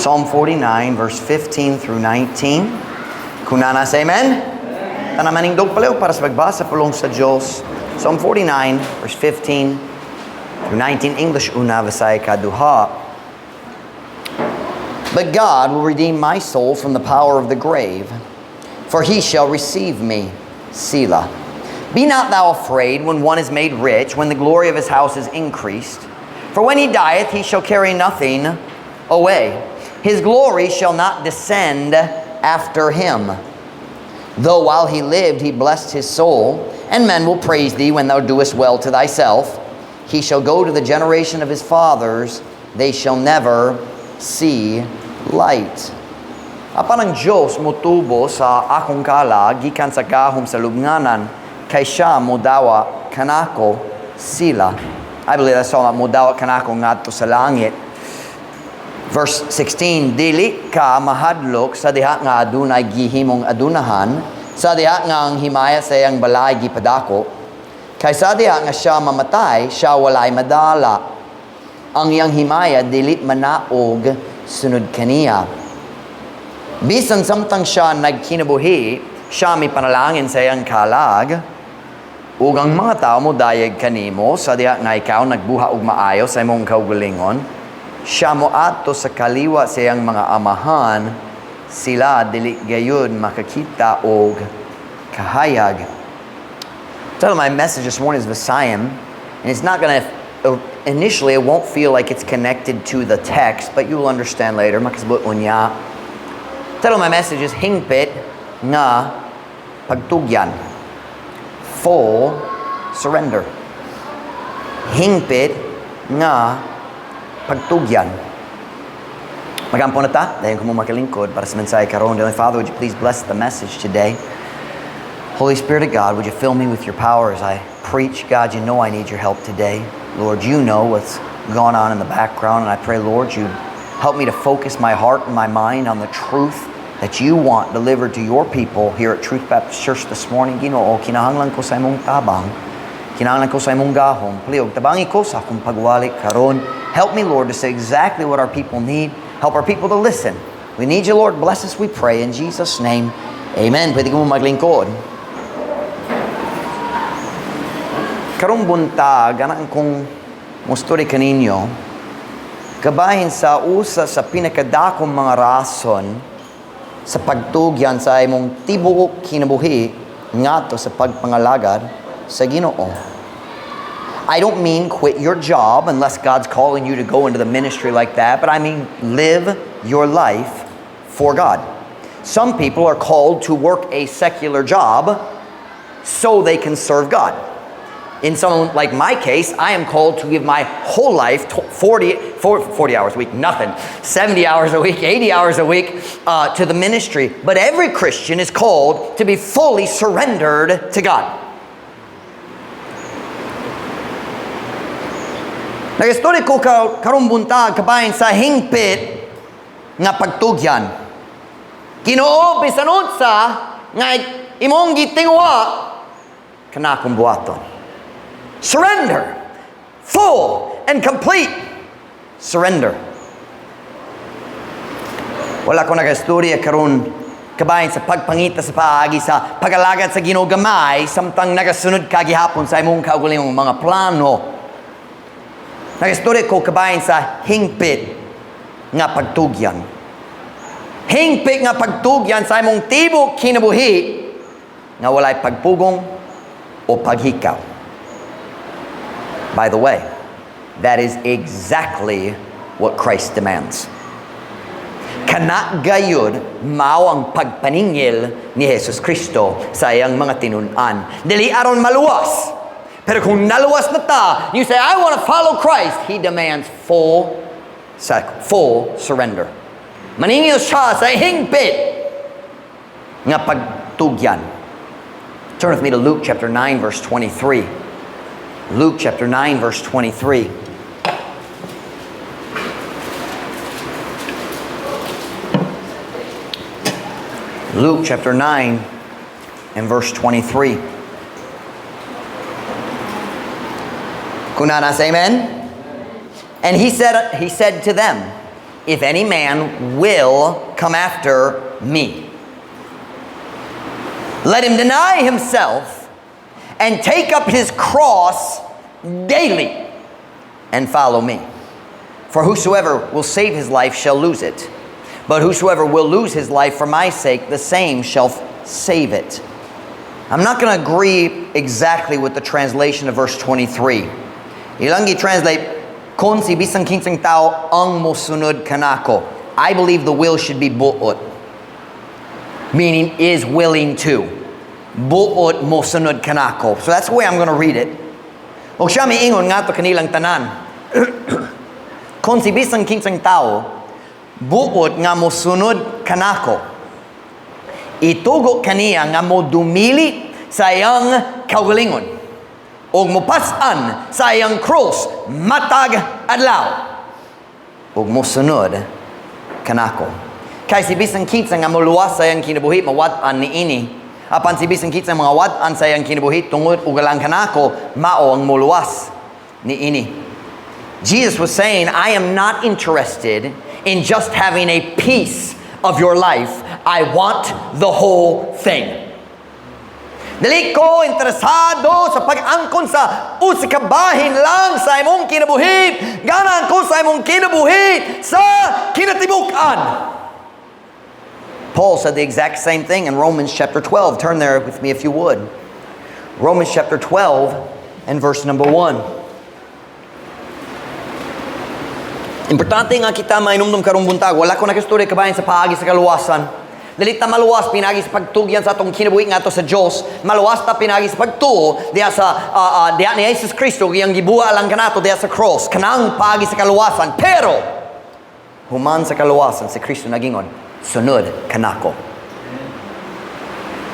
Psalm 49, verse 15 through 19. Kung naa na, say amen. Tanan manindog palihog para sa pagbasa pulong sa Diyos. Psalm 49, verse 15 through 19. English una, Bisaya kaduha. But God will redeem my soul from the power of the grave, for he shall receive me. Selah. Be not thou afraid when one is made rich, when the glory of his house is increased. For when he dieth, he shall carry nothing away. His glory shall not descend after him. Though while he lived, he blessed his soul, and men will praise thee when thou doest well to thyself. He shall go to the generation of his fathers, they shall never see light. Apan ang Diyos motubo sa akong kalag, gikan sa gahom sa lubnganan, kay siya modawa kanako, Selah. I believe that's all modawa kanako ngadto sa langit. Verse 16, "Dili ka mahadlok sa diha nga adunay gihimong adunahan, sa diha nga ang himaya sa iyang balay gipadako. Kay sa diha nga siya mamatay, siya walay madala. Ang iyang himaya dili manaog sunod kaniya. Bisan samtang siya nagkinabuhi, siya may panalangin sa iyang kalag, ug ang mga tao mo dayag kanimo sa diha nga ikaw nagbuhat og maayo sa imong kaugalingon. Siya mo adto sa kaliwa sa iyang mga amahan, sila dili gayud makakita og kahayag." Title of my message this morning is Visayan, and it's not going to, initially, it won't feel like it's connected to the text, but you will understand later. Makasabot unya. Title of my message is Hingpit nga Pagtugyan. Full surrender. Hingpit nga pagtugyan. Magampo na ta, dayon kamo makalingkod para sa mensahe karon. Dear Father, would you please bless the message today? Holy Spirit of God, would you fill me with your power as I preach? God, you know I need your help today. Lord, you know what's gone on in the background, and I pray, Lord, you help me to focus my heart and my mind on the truth that you want delivered to your people here at Truth Baptist Church this morning. Ginoo, kinahanglan ko sa imong tabang. Kinahanglan ko sa imong gahom. Palihog, tabangi ko sa akong pagwali karon. Help me, Lord, to say exactly what our people need. Help our people to listen. We need you, Lord. Bless us, we pray. In Jesus' name, amen. Pwede kamo maglingkod. Karong buntag, ganahan kong mostorya kaninyo, kabahin sa usa sa pinakadakong mga rason sa pagtugyan sa imong tibuok kinabuhi ngadto sa pagpangalagad sa Ginoo. I don't mean quit your job unless God's calling you to go into the ministry like that, but I mean live your life for God. Some people are called to work a secular job so they can serve God. In someone like my case, I am called to give my whole life, 40 hours a week, nothing, 70 hours a week, 80 hours a week to the ministry. But every Christian is called to be fully surrendered to God. Nagistorya ko karong buntag kabahin sa hingpit nga pagtugyan. Ginoo, bisan unsa nga imong gitinguha kanakong buhaton. Surrender. Full and complete surrender. Wala ko nagastorya karon kabahin sa pagpangita sa paagi sa pag-alagad sa Ginoo gamay samtang nagasunod ka gihapon sa imong kaugalingong mga plano. Nagastorya ko kabahin sa hingpit nga pagtugyan. Hingpit nga pagtugyan sa imong tibok kinabuhi nga walay pagpugong o paghikaw. By the way, that is exactly what Christ demands. Kana gayud mao ang pagpaningil ni Jesus Kristo sa iyang mga tinun-an. Dili aron maluwas. Pero kung naluwas na ta, you say, "I want to follow Christ." He demands full surrender. Maningil siya sa hingpit nga pagtugyan. Turn with me to Luke chapter 9, verse 23. Luke chapter 9, verse 23. Luke chapter 9 and verse 23. Kung naa na, say amen. And he said to them, "If any man will come after me, let him deny himself and take up his cross daily and follow me. For whosoever will save his life shall lose it. But whosoever will lose his life for my sake, the same shall save it." I'm not going to agree exactly with the translation of verse 23. Ilang gi-translate, "Kung si bisan kinsang tao ang mosunod kanako." I believe the "will" should be "buot," meaning is willing to. Buot mosunod kanako. So that's the way I'm going to read it. O siya miingon ngadto kanilang tanan, "Kung si bisan kinsang tao buot nga mosunod kanako, itugo kaniya nga modumili sa iyang kaugalingon ug mopas-an sa iyang cross matag adlaw ug mosunod kanako. Kay si bisan kinsa nga moluwas sa iyang kinabuhi, mawad-an niini. Apan si bisan kinsa mga wad-an sa iyang kinabuhi tungod ug alang kanako, mao ang moluwas niini." Jesus was saying, "I am not interested in just having a piece of your life. I want the whole thing." Dili ko interesado sa pag-angkon sa usa ka bahin lang sa imong kinabuhi. Ganahan ko sa imong kinabuhi sa kinatibuk-an. Paul said the exact same thing in Romans chapter 12. Turn there with me if you would. Romans chapter 12 and verse number 1. Importante nga kita mainumdum karong buntag. Wala ko nakistorya kabahin sa paagi sa kaluwasan. Dili ta maluwas pinagi sa pagtugyan sa atong kinabuhi ngadto sa Dios. Maluwas ta pinagi sa pagtuo diha ni Jesus Kristo, iyang gibuhat alang kanato diha sa cross. Kanang paagi sa kaluwasan. Pero human sa kaluwasan, si Kristo nagingon, "Sunod kanako.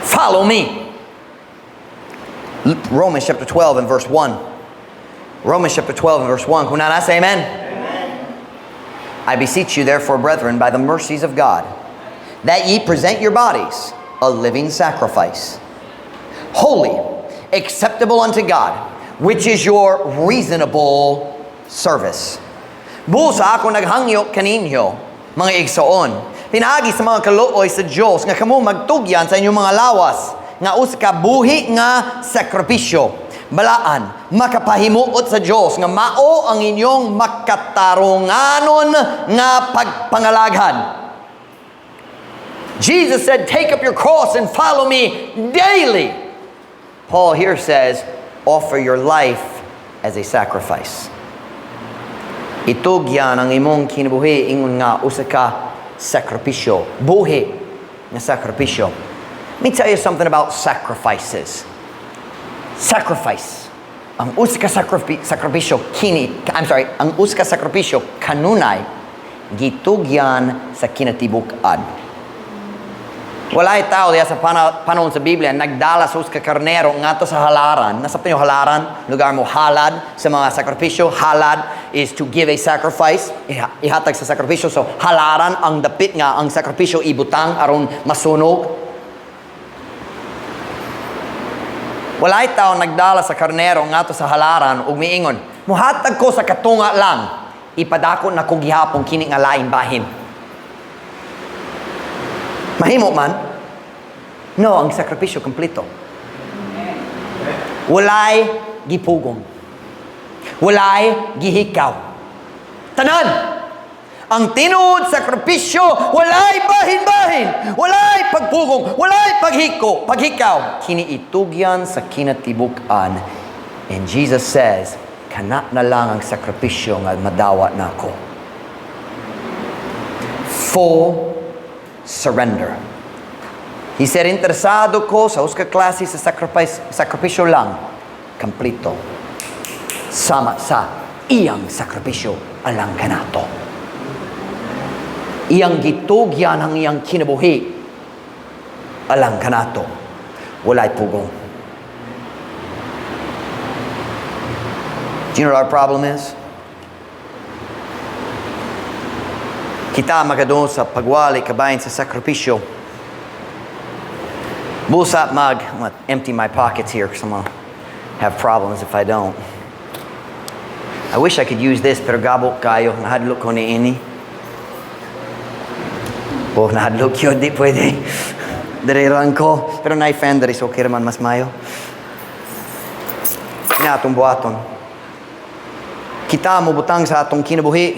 Follow me." Romans chapter 12 and verse 1. Romans chapter 12 and verse 1. Kung naa na, say amen. "I beseech you, therefore, brethren, by the mercies of God, that ye present your bodies a living sacrifice, holy, acceptable unto God, which is your reasonable service." Busa ako naghangyo kaninyo, mga igsoon, pinaagi sa mga kaluoy sa Diyos, nga kamo magtugyan sa inyong mga lawas, nga usa ka buhi nga sakripisyo, balaan, makapahimuot sa Diyos, nga mao ang inyong makatarunganon nga pagpangalagad. Jesus said, "Take up your cross and follow me daily." Paul here says, "Offer your life as a sacrifice." Itugyan ang imong kinabuhi ingon nga usa ka sakripisyo. Buhi nga sakripisyo. Let me tell you something about sacrifices. Sacrifice. Ang usa ka sakripisyo kini, I'm sorry, ang usa ka sakripisyo kanunay gitugyan sa kinatibuk-an. Walay tao diya sa panahon sa Biblia nagdala sa usa ka karnero ngadto sa halaran. Nasabtan niyo halaran? Lugar mo halad sa mga sakripisyo. Halad is to give a sacrifice. Ihatag sa sakripisyo. So halaran ang dapit nga ang sakripisyo ibutang aron masunog. Walay tao nagdala sa karnero ngadto sa halaran ug miingon, "Muhatag ko sa katunga lang. Ipadako na ko gihapon kini nga lain bahin." Mahimo man? No, ang sakripisyo kompleto. Walay gipugong. Walay gihikaw. Tanan! Ang tinuod sakripisyo, walay bahin-bahin, walay pagpugong, walay paghikaw. Kini itugyan sa kinatibuk-an. And Jesus says, "Kana na lang ang sakripisyo nga madawat nako." Full surrender. He said, "Interesado ko sa usa ka klase sa sacrifice, sakripisyo lang. Kompleto. Sama sa iyang sakripisyo alang kanato." Iyang gitugyan ang iyang kinabuhi alang kanato. Walay pugong. Do you know what our problem is? Kita makadungog sa pagwali kabahin sa sakripisyo. Busa mag, I'm going to empty my pockets here because I'm going to have problems if I don't. I wish I could use this, pero gabok kayo. Nahadlok ko niini. Oh, nahadlok yun, di pwede. Diri rang ko. Pero naay fan diri, so okay raman mas mayo. Nga atong buhaton. Kita mo butang sa atong kinabuhi.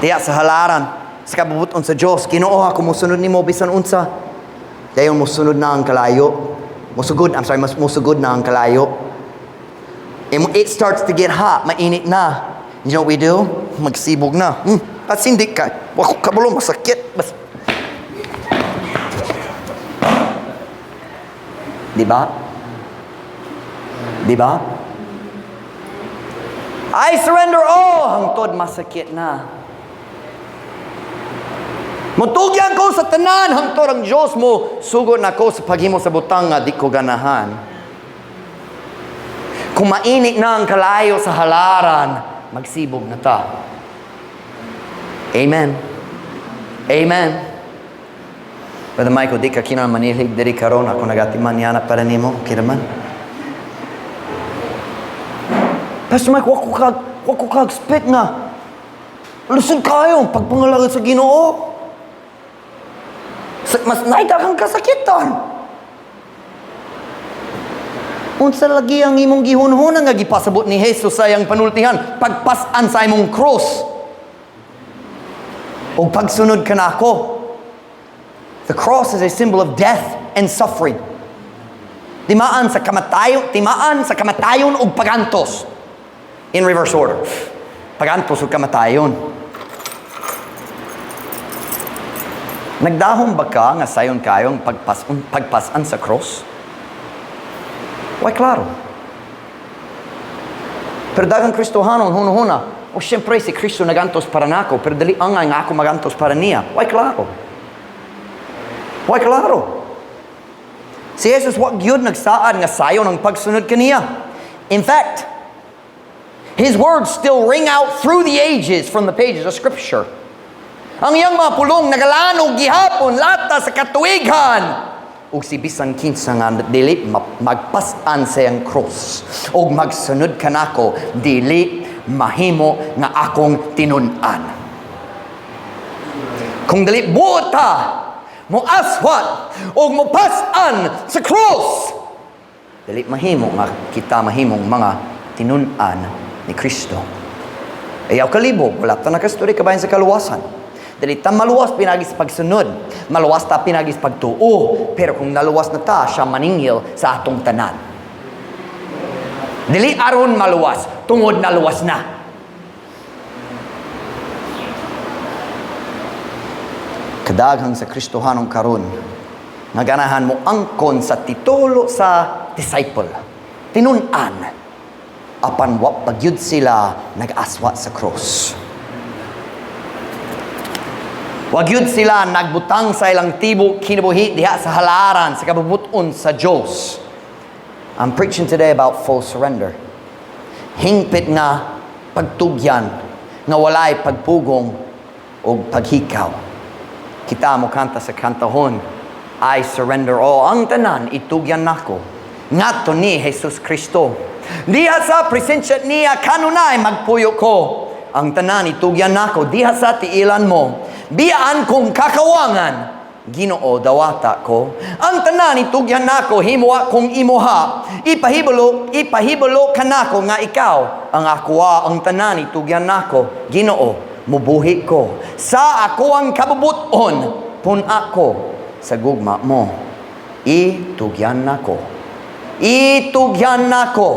Diya sa halaran, sa kabubuton sa Diyos. Ginoo, ako mosunod nimo bisan unsa. Dayon mosunod na ang kalayo. Musugod, I'm sorry, mas musugod na ang kalayo. And it starts to get hot, mainit na. You know what we do? Magsibog na. Pasindi ka. Wako kabalo, masakit. Bas. Di ba? Di ba? I surrender all. Hangtod masakit na. Mutugyan ko sa tanan, hangtod ang Diyos mo sugo nako sa paghimo sa butang nga di ko ganahan. Kung mainit na ang kalayo sa halaran, magsibog na ta. Amen. Amen. Brother Michael, di ka kinahanglan manilhig diri karon, ako nagatiman niana para nimo. Okay naman. Pastor Mike, wa ko ka expect nga. Lusod kayo ang pagpangalagad sa Ginoo. Sa, mas naay daghang kasakitan. Unsa lagi ang imong gihunhuna nga gipasabot ni Jesus sa iyang panultihan? Pagpas-an sa imong cross. O pagsunod ka nako. The cross is a symbol of death and suffering. Timaan sa kamatayon, timaan sa kamatayon ug pagantos. In reverse order. Pagantos ug kamatayon. Nagdahom ba ka nga sayon kayong pagpas-an sa cross? Way klaro. Pero daghang Kristohanon, hunahuna, o siyempre si Kristo nagantos para nako, pero dili angay nga ako magantos para niya. Way klaro. Way klaro. Si Jesus wa gyud nagsaad nga sayon ang pagsunod kaniya. In fact, His words still ring out through the ages from the pages of Scripture. Ang iyang mga pulong nagalanog gihapon lata sa katuigan. Ug si bisan kinsa nga dili magpas-an sa iyang cross ug magsunod kanako, dili mahimo nga akong tinun-an. Kung dili buot mo aswat ug mopas-an sa cross, dili mahimo nga kita mahimong mga tinun-an ni Kristo. Ayaw kalibog, wala ta nakastorya kabahin sa kaluwasan. Dili ta maluwas pinagi sa pagsunod, maluwas ta pinagi sa pagtuo, pero kung naluwas na ta, siya maningil sa atong tanan. Dili aron maluwas, tungod naluwas na. Kadaghang sa Kristohanong karon, nga ganahan mo angkon sa titulo sa disciple, tinun-an, apan wa pagyud sila nag-aswa sa cross. Wa gyud sila nagbutang sa ilang tibok kinabuhi diha sa halaran sa kabubuton sa Dios. I'm preaching today about full surrender. Hingpit nga pagtugyan nga walay pagpugong o paghikaw. Kita mo kanta sa kantahon, I surrender all. Ang tanan itugyan nako ngadto ni Jesus Kristo. Diha sa presensya niya kanunay magpuyo ko. Ang tanan itugyan nako diha sa tiilan mo. Biyaan kong kakawangan, Ginoo dawata ko. Ang tanan itugyan nako, himo akong imuha. Ipahibalo, ipahibalo kanako nga ikaw ang akoa. Ang tanan itugyan nako, Ginoo mubuhi ko. Sa ako ang kabubuton, pun ako sa gugma mo. Itugyan nako. Itugyan nako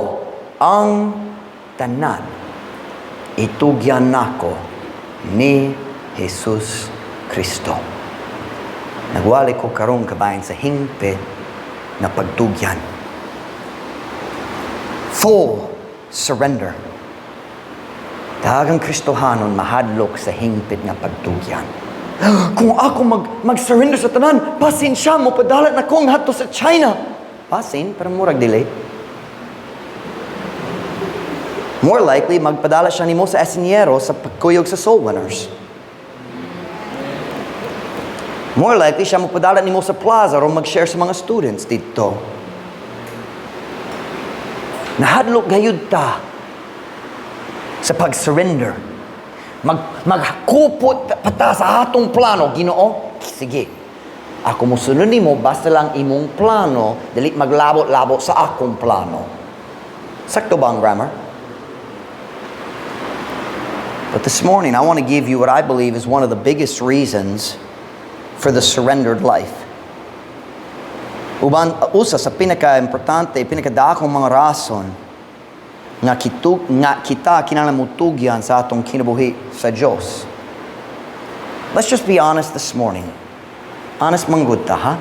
ang tanan. Itugyan nako ni Jesus Kristo. Nagwali ko karon kabahin sa hingpit na pagtugyan. Full surrender. Daghang Kristohanon mahadlok sa hingpit nga pagtugyan. Kung ako mag-surrender sa tanan, basin siya mo padala na kong hadto sa China. Basin, pero murag dili. More likely, magpadala siya nimo sa Esinyero sa pagkuyog sa soul winners. More likely, siya magpadala nimo sa plaza o mag-share sa mga students dito. Nahadlok gayud ta sa pag-surrender. Magkupot pa ta sa atong plano, Ginoo. Sige. Ako mosunod nimo basta lang imong plano dili maglabo-labo sa akong plano. Sakto ba ang grammar? But this morning, I want to give you what I believe is one of the biggest reasons for the surrendered life. Uban usa sa pinaka-importante, pinakadakong mga rason nga kita kinahanglan mutugyan sa atong kinabuhi sa Dios. Let's just be honest this morning. Honest man gud ta, ha?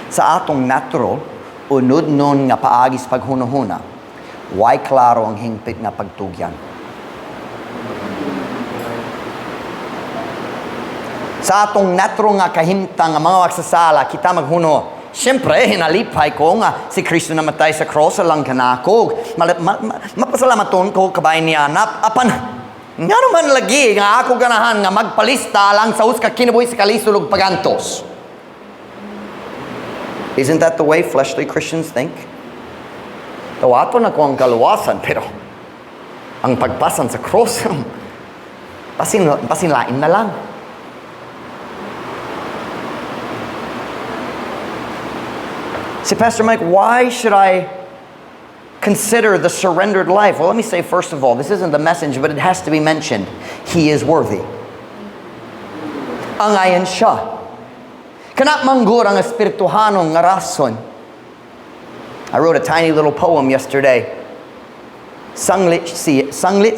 Sa atong natural, unudnon nga paagi sa paghunahuna, way klaro ang hingpit nga pagtugyan? Sa atong natural nga kahimtang nga mga magsasala, kita maghuno, siyempre, hinalipay ko nga si Kristo namatay sa cross alang kanako. Mapasalamaton ko kabahin niya na apan nga naman lagi nga ako ganahan nga magpalista lang sa usa ka kinabuhi sa kalisod ug pagantos. Isn't that the way fleshly Christians think? Dawaton nako ang kaluwasan, pero ang pagpasan sa cross, basin lain na lang. Say, "Pastor Mike, why should I consider the surrendered life?" Well, let me say, first of all, this isn't the message, but it has to be mentioned. He is worthy. Angayan siya. Kana man gud ang espirituhanong nga rason. I wrote a tiny little poem yesterday. Sanglit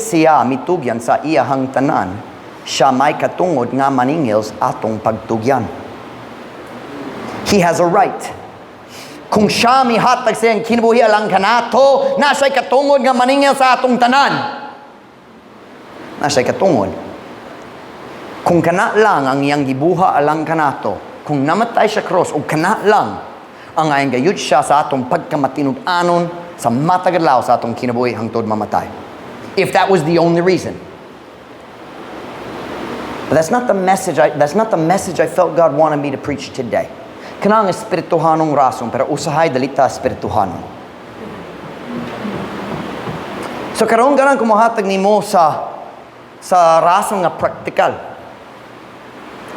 siya mitugyan sa iyahang tanan, siya may katungod nga maningil sa atong pagtugyan. He has a right. Kung siya mihatag sa iyang kinabuhi alang kanato, naa siya'y katungod nga maningil sa atong tanan. Naa siya'y katungod. Kung kana lang ang iyang gibuha alang kanato, kung namatay siya cross, o kana lang, angayan gayud siya sa atong pagkamatinud-anon sa matag adlaw sa atong kinabuhi hangtod mamatay. If that was the only reason. But that's not the message I felt God wanted me to preach today. Kanang espirituhanong rason, pero usahay dili ta espirituhanon. So karon ganahan ko mohatag nimo sa rason nga practical.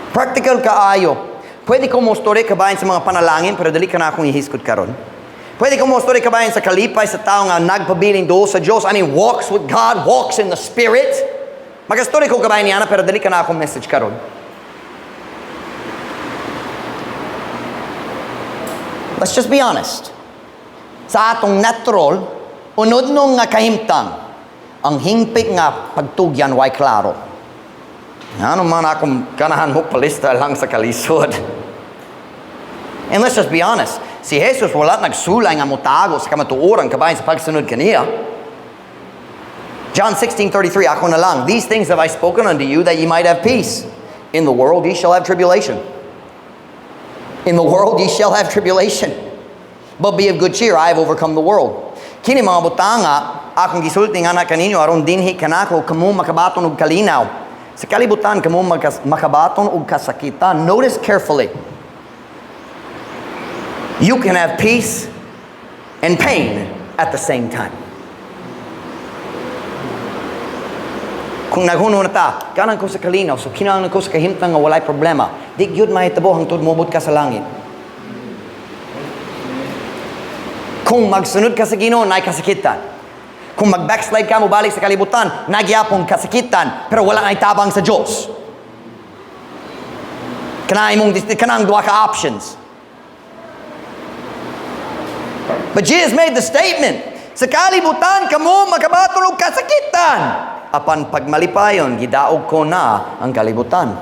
Practical kaayo. Pwede ko mo story kabahin sa mga panalangin, pero dili kana akong ihisgot karon. Pwede ko mo story kabahin sa kalipay sa tao nga nagpabiling duol sa Dios. I mean, walks with God, walks in the Spirit. Magastory ko kabahin niya, pero dili kana akong message karon. Let's just be honest. Sa atong natural, unodnong nga kahimtang, ang hingpit nga pagtugyan way klaro. Ano man akong ganahan mo palista lang sa kalisod? And let's just be honest. Si Jesus wala nagsulay nga motago sa kamatuoran kabahin sa pagsunod kaniya. John 16:33, ako na lang. "These things have I spoken unto you, that ye might have peace. In the world ye shall have tribulation." In the world ye shall have tribulation. But be of good cheer, I have overcome the world. Kini mga butanga, akong gisulti nga na kaninyo, aron dinhi kanako, kamo makabaton og kalinaw. Sa kalibutan, kamo makabaton og kasakitan. Notice carefully. You can have peace and pain at the same time. Kung naghuno na ta, ganahan ko sa kalinaw, so kinahanglan ko sa kahimtang nga walay problema. Di gyud mahitabo hangtod moabot ka sa langit. Kung magsunod ka sa Ginoo, naay kasakitan. Kung mag-backslide ka, mobalik sa kalibutan, naa gyapon kasakitan, pero wala nay tabang sa Diyos. Kanang duha ka options. But Jesus made the statement, sa kalibutan kamo makabaton og kasakitan. Apan pagmalipayon, gidaog ko na ang kalibutan.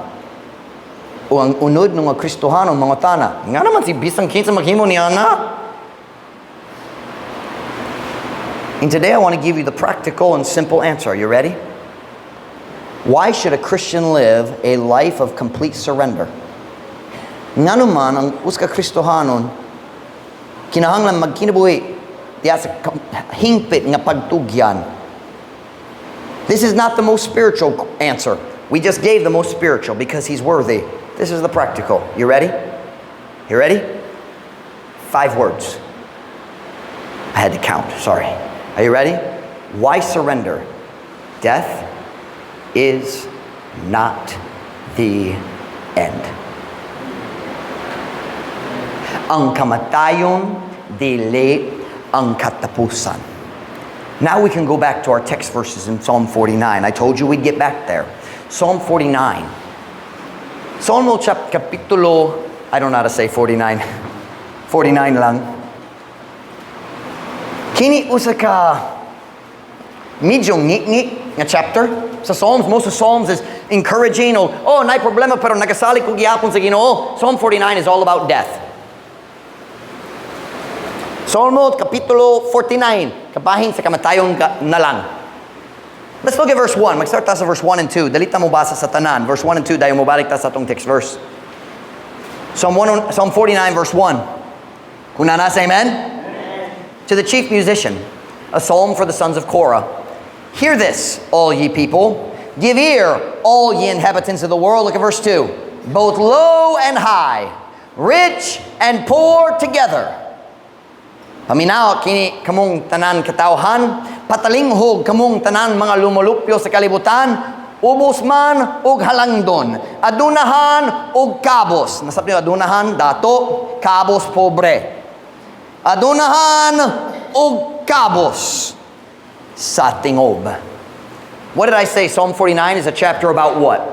O ang unod ng mga Kristohano, mangutana, nga naman si bisang kinsa maghimo niya na. And today I want to give you the practical and simple answer. Are you ready? Why should a Christian live a life of complete surrender? Ngano man ang usa ka Kristohanon kinahanglan magkinabuhi diya sa hingpit nga pagtugyan? This is not the most spiritual answer. We just gave the most spiritual because he's worthy. This is the practical. You ready? You ready? Five words. I had to count, sorry. Are you ready? Why surrender? Death is not the end. Ang kamatayon, dili ang katapusan. Now we can go back to our text verses in Psalm 49. I told you we'd get back there. Psalm 49. Salmo kapitulo, I don't know how to say 49. 49 lang. Kini usa ka medyo ngik-ngik nga chapter sa Psalms. Most of Psalms is encouraging o, "Oh, naay problema pero nagasalig ko gihapon sa Ginoo." Psalm 49 is all about death. Salmo kapitulo 49, kabahin sa kamatayon na lang. Let's look at verse 1. Mag-start ta sa verse 1 and 2. Dali ta mo basa sa tanan. Verse 1 and 2, dayon mobalik ta sa atong text verse. Psalm 1, Psalm 49, verse 1. Kung naa na, say amen? To the chief musician, a psalm for the sons of Korah. Hear this, all ye people. Give ear, all ye inhabitants of the world. Look at verse 2. Both low and high, rich and poor together. Paminaw kini kamong tanan katawhan, patalinghog kamong tanan mga lumulupyo sa kalibutan, ubos man ug halangdon, adunahan ug kabos. Nasab niyo adunahan, dato, kabos, pobre. Adunahan ug kabos sa tingob. What did I say? Psalm 49 is a chapter about what?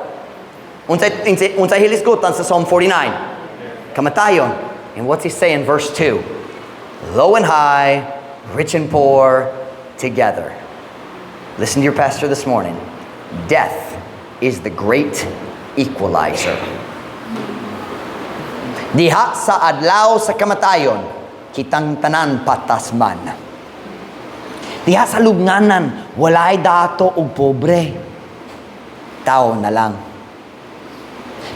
Unsay hilisgutan sa Psalm 49? Kamatayon. And what's he say in verse 2? Low and high, rich and poor, together. Listen to your pastor this morning. Death is the great equalizer. Diha sa adlaw sa kamatayon, kitang tanan patas man. Diha sa lubnganan, walay dato og pobre. Tao na lang.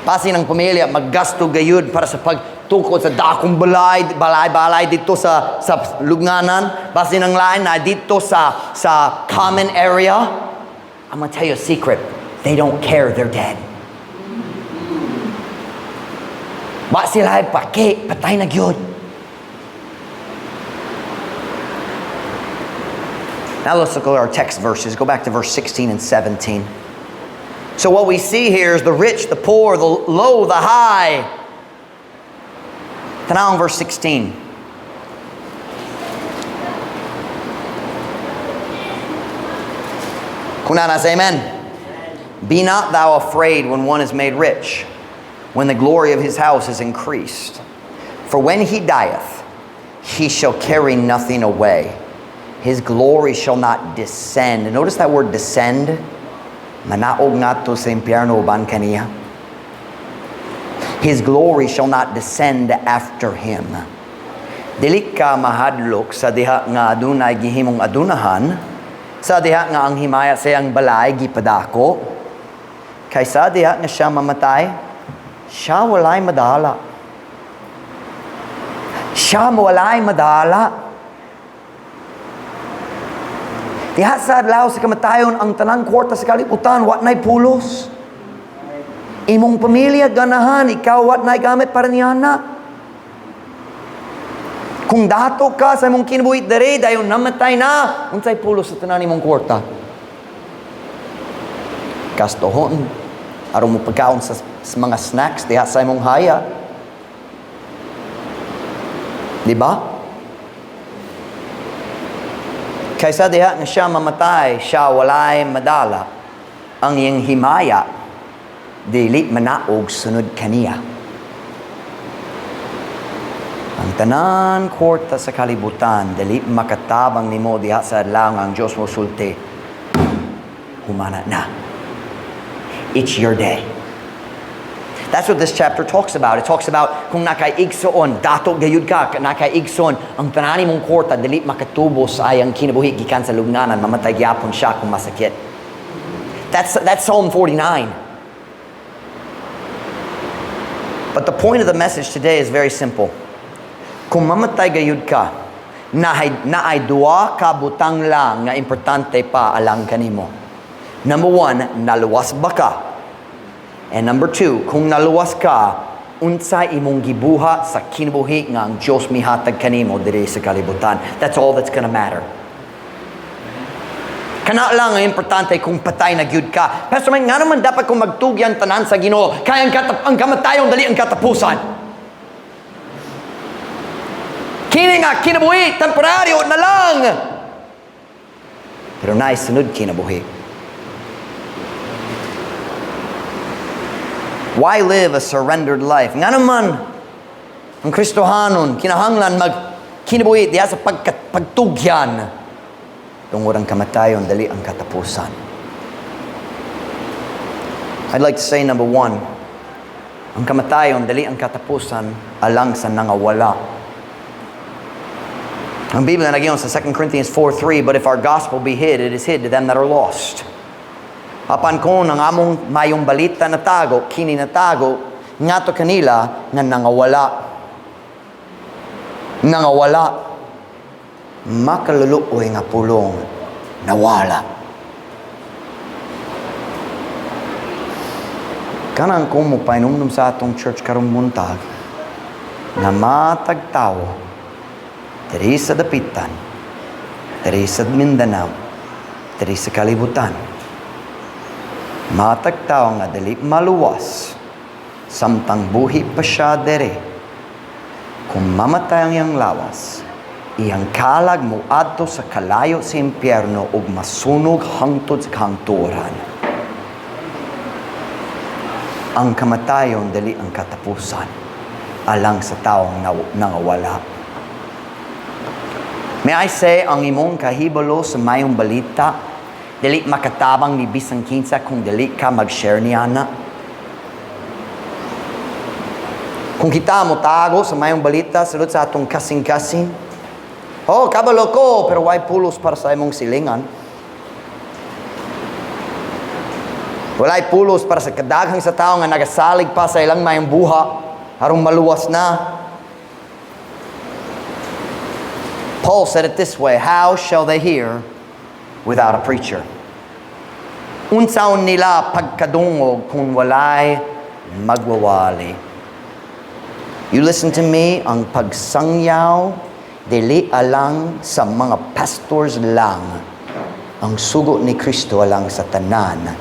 Basin ang pamilya, maggasto gayud para sa pagtukod sa dakong balay, balay, balay dito sa lubnganan. Basin ang lain na dito sa common area. I'm gonna tell you a secret. They don't care, they're dead. Wa sila ay paki, patay na gyud. Now let's look at our text verses. Go back to verse 16 and 17. So what we see here is the rich, the poor, the low, the high. Tanawang verse 16. Kung naa na, say amen. Be not thou afraid when one is made rich, when the glory of his house is increased. For when he dieth, he shall carry nothing away. His glory shall not descend. Notice that word "descend." Manaog ngadto sa impyerno uban kaniya. His glory shall not descend after him. Dili ka mahadlok sa diha nga adunay gihimong adunahan, sa diha nga ang himaya sa iyang balay gipadako. Kay sa diha nga siya mamatay, siya walay madala. Siya walay madala. Diha sa adlaw sa kamatayon, ang tanang kwarta sa kalibutan, wa na'y pulos. Imong pamilya, ganahan, ikaw wa na'y gamit para niana. Kung dato ka sa imong kinabuhi dere, dayon namatay na, unsay pulos sa tanan imong kwarta? Gastohon, aron mo pagkaon sa mga snacks diha sa imong haya. Di ba? Kaysa diha nga siya mamatay, siya walay madala. Ang iyang himaya, dili manaog sunod kaniya. Ang tanan kwarta sa kalibutan, dili makatabang nimo diha sa adlaw nga ang Diyos mo sulti, "Humana na. It's your day." That's what this chapter talks about. It talks about kung naa kay igsoon, dato gayud ka, naa kay igsoon, ang tanan mong kwarta, dili makatubos sa iyang kinabuhi gikan sa lubnganan, mamatay gyapon siya kung masakit. That's Psalm 49. But the point of the message today is very simple. Kung mamatay gayud ka, naay duha ka butang lang nga importante pa alang kanimo. Number one, naluwas ba ka? And number two, kung naluwas ka, unsa imong gibuhat sa kinabuhi nga ang Diyos mihatag kanimo diri sa kalibutan? That's all that's gonna matter. Kana lang ang importante kung patay na gyud ka. Pastor man, nga naman dapat kung magtugyan tanan sa Ginoo, kaya ang kamatayon dali ang katapusan. Kini nga kinabuhi, temporaryo na lang. Pero naay sunod kinabuhi. Why live a surrendered life? Nga naman, ang Kristohanon, kinahanglan mag kinabuhi diha sa pagtugyan. Tungod ang kamatayon, dali ang katapusan. I'd like to say, number one, ang kamatayon, dali ang katapusan alang sa nangawala. Ang Biblia nag-ingon sa 2 Corinthians 4:3, "But if our gospel be hid, it is hid to them that are lost." Apan kung ang among mayong balita natago, kini natago ngadto kanila nga nangawala. Nangawala. Makaluluoy nga pulong, nawala. Kanang kung mo painumdum sa atong church karong buntag, nga matag tawo, diri sa Dapitan, diri sa Mindanao, diri sa kalibutan, matag tawo nga dili maluwas, samtang buhi pa siya diri, kung mamatay ang iyang lawas, iyang kalag mo adto sa kalayo sa impyerno ug masunog hangtod sa kahangturan. Ang kamatayon dali ang katapusan alang sa taong nangawala. May I say, ang imong kahibalo sa mayong balita, dili makatabang ni bisan kinsa kung dili ka mag-share niana. Kung kita mo tago sa mayong balita, sulod sa atong kasing-kasing, "Oh, kabalo ko," pero way pulos para sa imong silingan. Walay pulos para sa kadaghang sa tao nga nagasalig pa sa ilang mayong buha aron maluwas na. Paul said it this way, "How shall they hear without a preacher?" Unsaon nila pagkadungog kung walay magwawali? You listen to me, ang pagsangyaw dili alang sa mga pastors lang. Ang sugo ni Kristo alang sa tanan.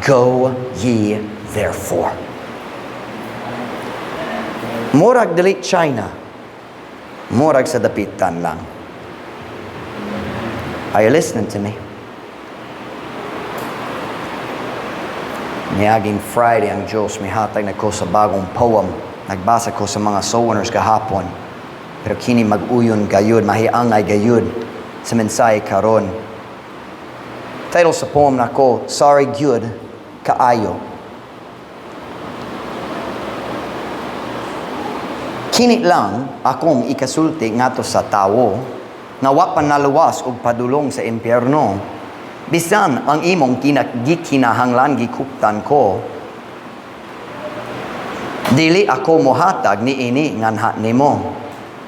Go ye therefore. Murag dili China. Murag sa Dapitan lang. Are you listening to me? Niaging Friday ang Diyos mihatag na ko sa bagong poem. Nagbasa ko sa mga soul winners gahapon. Pero kini mag-uyon gayud, mahiangay gayud sa mensahe karon. Title sa poem nako, "Sorry Gyud Kaayo." Kini lang akong ikasulti ngadto sa tawo nga wa pa naluwas og padulong sa impyerno. Bisan ang imong gikinahanglan gikuptan ko, dili ako mohatag ni ini nganha nimo.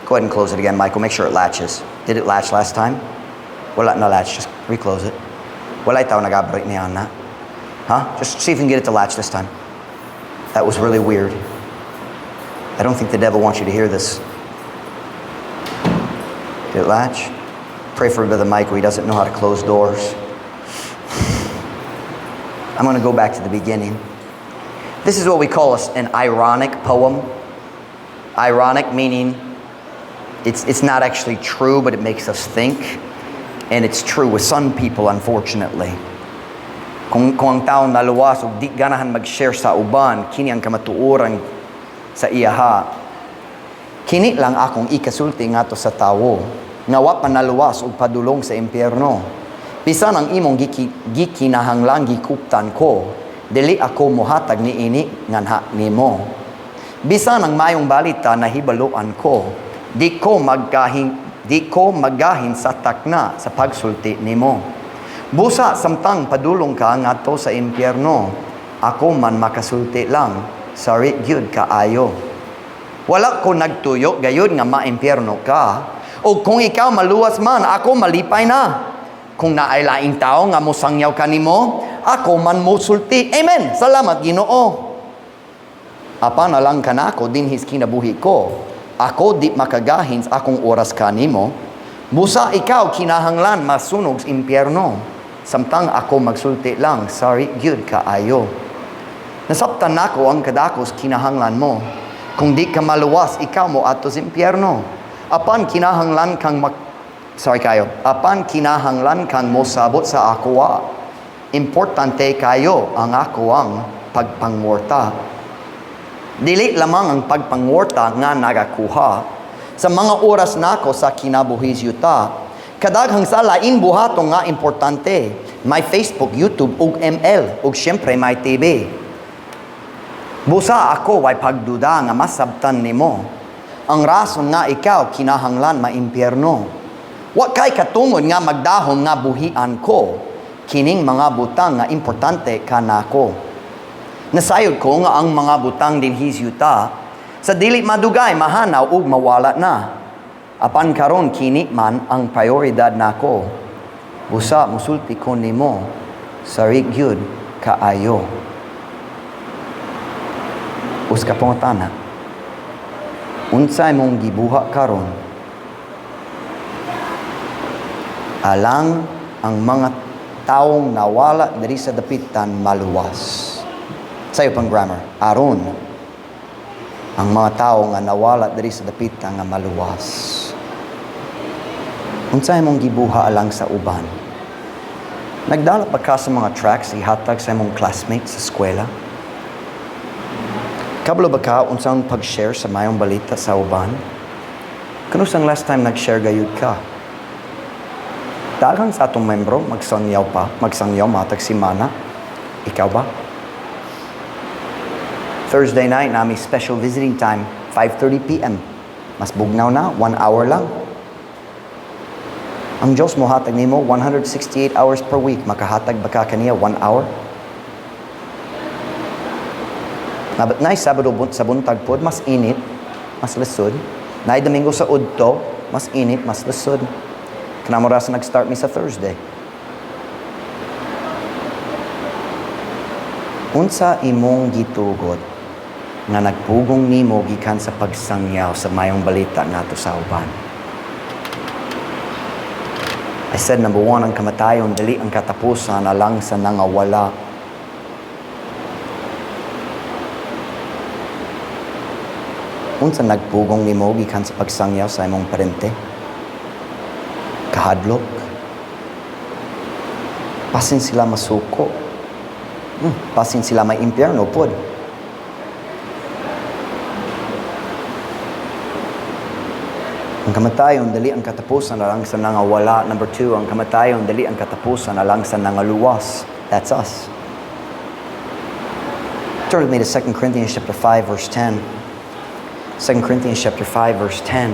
Go ahead and close it again, Michael. Make sure it latches. Did it latch last time? Wala na latch. Just reclose it. Walay tao nag-abri niya na. Huh? Just see if you can get it to latch this time. That was really weird. I don't think the devil wants you to hear this. Did it latch? Pray for Brother Michael. He doesn't know how to close doors. I'm going to go back to the beginning. This is what we call an ironic poem. Ironic meaning it's not actually true, but it makes us think. And it's true with some people, unfortunately. Kung ang tao naluwas o di ganahan mag-share sa uban, kini ang kamatuoran sa iyaha. Kini lang akong ikasulti ngadto sa tawo, nga wa pa naluwas og padulong sa impyerno. Bisan ang imong gikinahanglan gikuptan ko, dili ako mohatag ni ini nganha nimo. Bisan ang mayong balita nahibaluan ko, di ko magahin sa takna sa pagsulti nimo. Busa samtang padulong ka ngadto sa impyerno, ako man makasulti lang, sorry gyud kaayo. Wala ko nagtuyo gayud nga maimpyerno ka. O kung ikaw maluwas man, ako malipay na. Kung naay laing tao nga mosangyaw kanimo, ako man mosulti. Amen. Salamat Ginoo. Apan alang kanako dinhis kinabuhi ko. Ako di makagahin sa akong oras kanimo. Busa ikaw kinahanglan masunog sa impyerno. Samtang ako magsulti lang, sorry gyud kaayo. Nasabtan nako ang kadakos kinahanglan mo. Kung di ka maluwas, ikaw mo adto sa impyerno. Apan kinahanglan kang mag Sorry kayo. Apan kinahanglan kang mosabot sa akoa. Importante kayo ang ako ang pagpangwarta. Dili lamang ang pagpangwarta nga nagakuha. Sa mga oras nako sa kinabuhi yuta, kadaghang sa lain buhaton nga importante. May Facebook, YouTube, ug ML, ug syempre may TV. Busa ako way pagduda nga masabtan nimo. Ang rason nga ikaw kinahanglan maimpyerno. Wa kay katungod nga magdahom nga buhian ko. Kining mga butang nga importante kanako. Nasayod ko nga ang mga butang dinhi yuta sa dili madugay mahanaw ug mawala na. Apan karon kini man ang prioridad nako. Busa musulti ko nimo, sorry gyud kaayo. Usa ka pangutana. Unsay mong gibuhat karon alang ang mga taong nawala diri sa dapitan maluwas? Sayo pang grammar. Aron ang mga tao nga nawala diri sa dapitan nga maluwas. Unsay mong gibuha alang sa uban? Nagdala pa ka sa mga tracts ihatag sa imong classmates sa eskwela? Kabalo ba ka unsang pag-share sa mayong balita sa uban? Kanusang last time nag-share gayud ka? Daghang sa atong membro magsangyaw pa, magsangyaw matag simana. Ikaw ba? Thursday night naa mi special visiting time, 5:30 p.m. Mas bugnaw na, 1 hour lang. Ang Diyos mohatag nimo 168 hours per week. Makahatag ba ka kaniya 1 hour? Naay Sabado sa buntag pod, mas init, mas lisod. Naay Domingo sa udto, mas init, mas lisod. Kanang sa nag-start mi sa Thursday. Unsa imong gitugot nga nagpugong nimo gikan sa pagsangyaw sa mayong balita ngadto sa uban? I said, number one, ang kamatayon dili ang katapusan alang sa nangawala. Unsa nagpugong nimo gikan sa pagsangyaw sa imong parente? Kahadlok. Basin sila masuko. Basin sila may impyerno pod. Ang kamatayon dili ang katapusan alang sa nangawala. Number two, ang kamatayon dili ang katapusan alang sa nangaluwas. That's us. Turn with me to 2 Corinthians chapter 5 verse 10. 2 Corinthians chapter 5 verse 10.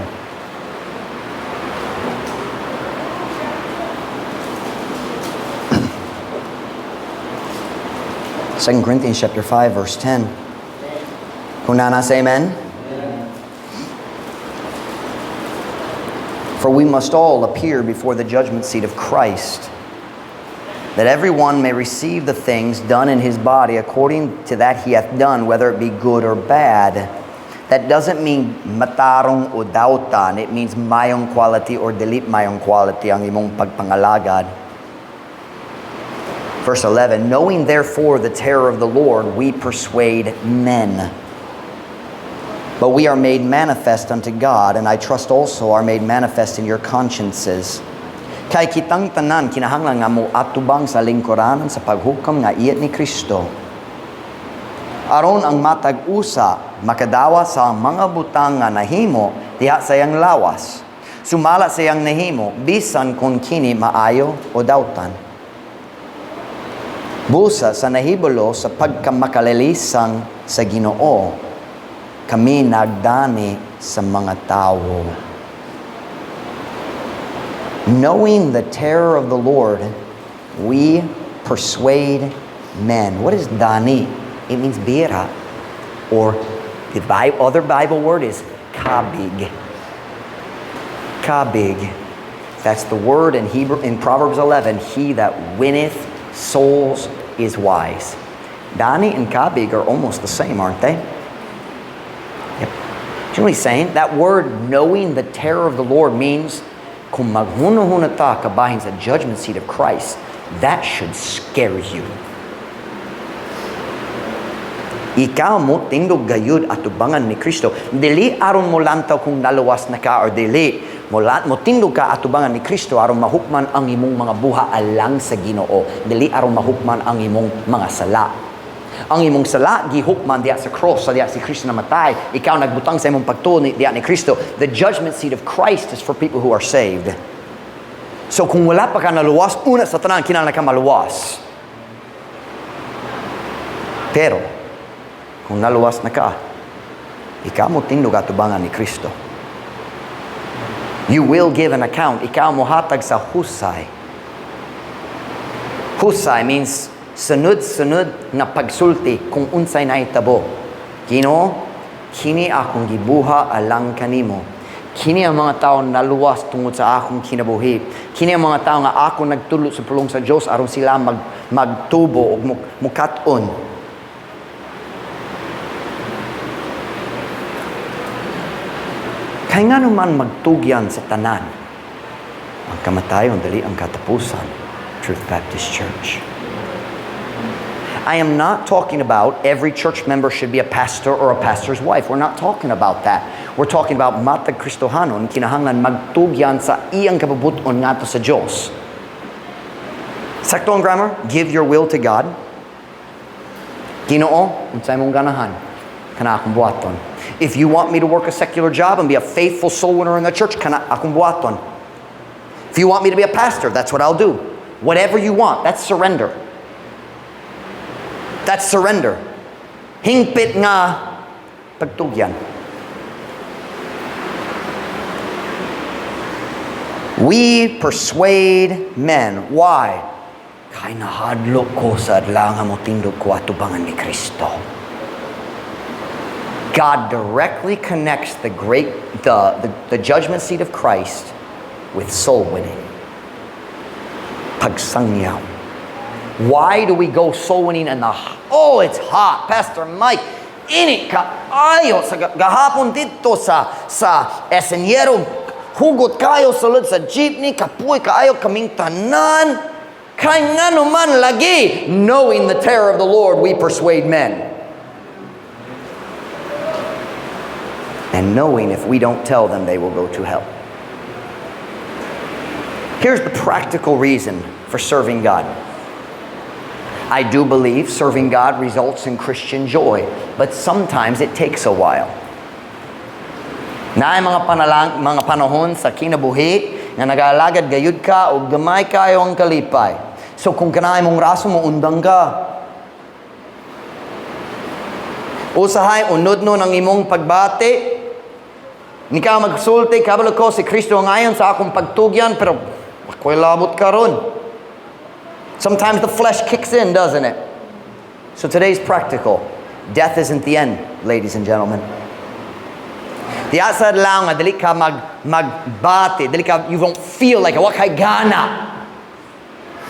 2 Corinthians chapter 5 verse 10. Kung naa na, say amen. For we must all appear before the judgment seat of Christ, that every one may receive the things done in his body according to that he hath done, whether it be good or bad. That doesn't mean matarong o dautan. It means mayong quality or dili mayong quality ang imong pagpangalagad. Verse 11, "Knowing therefore the terror of the Lord, we persuade men. But we are made manifest unto God, and I trust also are made manifest in your consciences." Kay kitang tanan kinahanglan nga mo atubang sa lingkuranan sa paghukom nga iya ni Kristo. Aron ang matag usa makadawa sa mga butang nga nahimo diha sa iyang lawas. Sumala sa iyang nahimo, bisan kung kini maayo o dautan. Busa sa nahibalo sa pagkamakalalisang sa Ginoo, kami nagdani sa mga tawo. Knowing the terror of the Lord, we persuade men. What is dani? It means bira. Or the other Bible word is kabig. Kabig. That's the word in Hebrew in Proverbs 11. "He that winneth souls is wise." Dani and kabig are almost the same, aren't they? Yep. Do you know what he's saying? That word, "knowing the terror of the Lord," means kung maghunahuna ta kabahin sa judgment seat of Christ, That should scare you. Ikaw mo tindog gayud atubangan ni Kristo. Dili aron mo lantaw kung naluwas na ka or dili. Mo tindog ka atubangan ni Kristo aron mahukman ang imong mga buha alang sa Ginoo. Dili aron mahukman ang imong mga sala. Ang imong sala gihukman diha sa cross, sa diha si Kristo namatay. Ikaw nagbutang sa imong pagtuo diha ni Kristo. The judgment seat of Christ is for people who are saved. So kung wala pa ka naluwas, una sa tanan kinahanglan ka maluwas. Pero kung naluwas na ka, ikaw mo tindog atubangan ni Kristo. You will give an account. Ikaw mo hatag sa husay. Husay means sunod-sunod nga pagsulti kung unsay nahitabo. Ginoo, kini akong gibuha alang kanimo. Kini ang mga tao naluwas tungod sa akong kinabuhi. Kini ang mga tao nga ako nagtudlo sa pulong sa Dios aron sila magtubo ug mukat-on. Kay ngano man magtugyan sa tanan, ang kamatayon dali ang katapusan. Truth Baptist Church. I am not talking about every church member should be a pastor or a pastor's wife. We're not talking about that. We're talking about matag Kristohanon kinahanglan magtugyan sa iyang kabubuton ngadto sa Dios. Sakto ang grammar? Give your will to God. Ginoo, unsay imong ganahan? Kana akong buhaton. If you want me to work a secular job and be a faithful soul winner in the church, kana akong buhaton. If you want me to be a pastor, that's what I'll do. Whatever you want, that's surrender. That's surrender. Hingpit nga pagtugyan. We persuade men. Why? Kay nahadlok ko sa adlaw nga motindog ko atubangan ni Kristo. God directly connects the judgment seat of Christ with soul winning. Pagsangyaw. Why do we go soul winning and oh, it's hot, Pastor Mike, init kaayo sa gahapon dito sa Esenyero, hugot kayo sulod sa jeepney, kapoy kaayo kaming tanan. Kay ngano man lagi, knowing the terror of the Lord, we persuade men. And knowing if we don't tell them, they will go to hell. Here's the practical reason for serving God. I do believe serving God results in Christian joy, but sometimes it takes a while. Naay mga panahon sa kinabuhi nga nag-alagad gayud ka og gamay kayo ang kalipay. So kung kanaay mong raso mo, undang ka. Usahay, unod nun ang imong pagbati. Ni ka magsulti, kabalo ko si Kristo ngayon sa akong pagtugyan, pero ako'y labot karon. Sometimes the flesh kicks in, doesn't it? So today's practical. Death isn't the end, ladies and gentlemen. Diya sa adlaw nga dili ka magbati, dili ka, you won't feel like wa kay gana.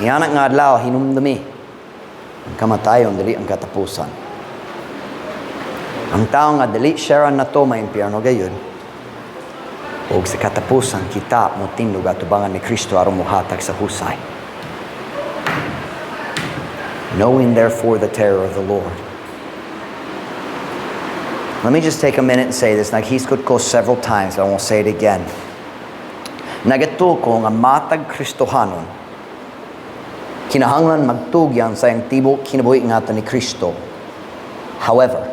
Iyanak nga adlaw hinumdumi. Ang kamatayon dili ang katapusan. Ang tao nga dili sharan na to maimpyerno gayud. Og sa katapusan kita mo tindog atubangan ni Kristo aron mohatag sa husay. Knowing therefore the terror of the Lord. Let me just take a minute and say this. Naghisgot ko several times, but I won't say it again. Nagatuo ko nga matag Kristohanon, kinahanglan magtugyan sa iyang tibok kinabuhi ngadto ni Kristo. However,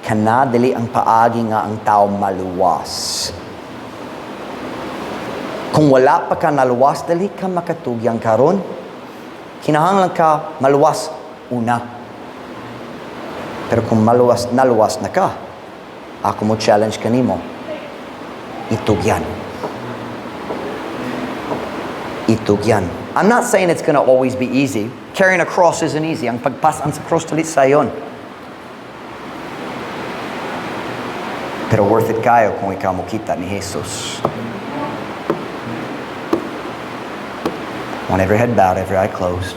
kana dili ang paagi nga ang tao maluwas. Kung wala pa ka naluwas, dili ka makatugyan karon. Kinahanglan ka maluwas una. Pero kung naluwas na ka, ako mo challenge kanimo. Itugyan. Itugyan. I'm not saying it's going to always be easy. Carrying a cross isn't easy. Ang pagpasan sa cross dili sayon. Pero worth it kayo kung ikaw mokita ni Jesus. Want every head bowed, every eye closed.